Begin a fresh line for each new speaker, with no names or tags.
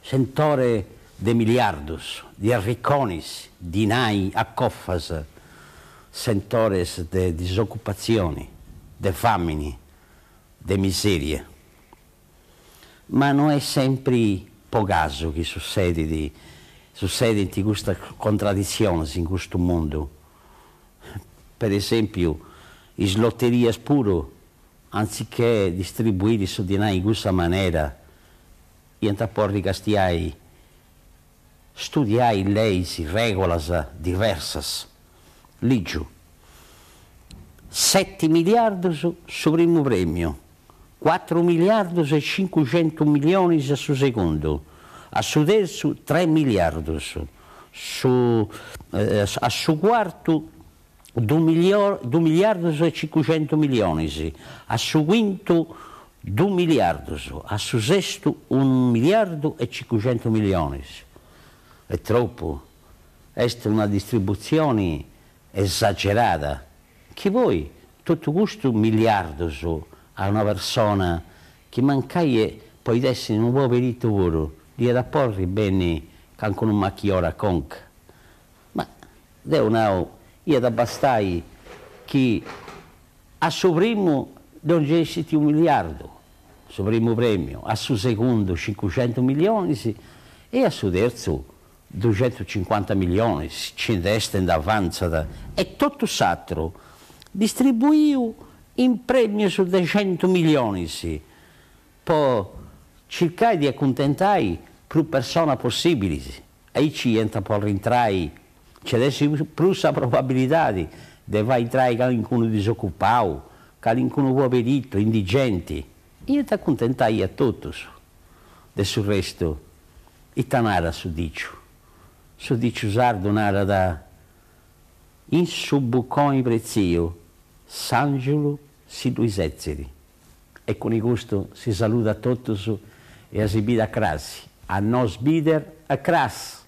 Sentore de miliardus, de arriconis, dinai a cofas, sentores de disocupatzioni, de fàmini, de misèria. Ma no est sempri po casu chi sussedit, sussedint custas contraditzionis in custu mundu. Per esempiu, is loterias puru, antzichè distribuiri su dinai in cussa manera, iant a porri castiai, studiai leis, règulas diversas. Lìgiu, Seti miliardus su primu prèmiu, cuatru miliardus e cincuxentu milionis a su segundu, a su tertzu tres miliardus, su a su cuartu dus miliardus e cincuxentu milionis, a su cuintu dus miliardus, a su sestu unu miliardu e cincuxentu milionis. Est tropu, est una distributzioni esagerada, chi poi totu custus miliardus a una persona chi mancai podit essi unu poberitu puru, dd'iat a porri benni cancunu machiori a conca. Ma deu nau, iat a bastai chi a su primu dd'ongessit unu miliardu, su primu premiu, a su segundu cincuxentu milionis e a su terzu duxentucincuanta milionis, ci nd'est nd'avantzat, e totu s'atru distribuiu in premius de centu milionis po circai de acuntentai prus personas possibilis. Aici iant a porri intrai, nci at essi prus sa probabilidadi de fai intrai calincunu disocupau, calincunu poberitu, indigenti. Iant a acuntentai a totus. De su restu, ita narat su diciu? Su diciu sardu narat, In su buconi pretziu s'angiulu si ddui setzit. E cun custu si saludat totus e a si biri a crasi. A nos bider a cras!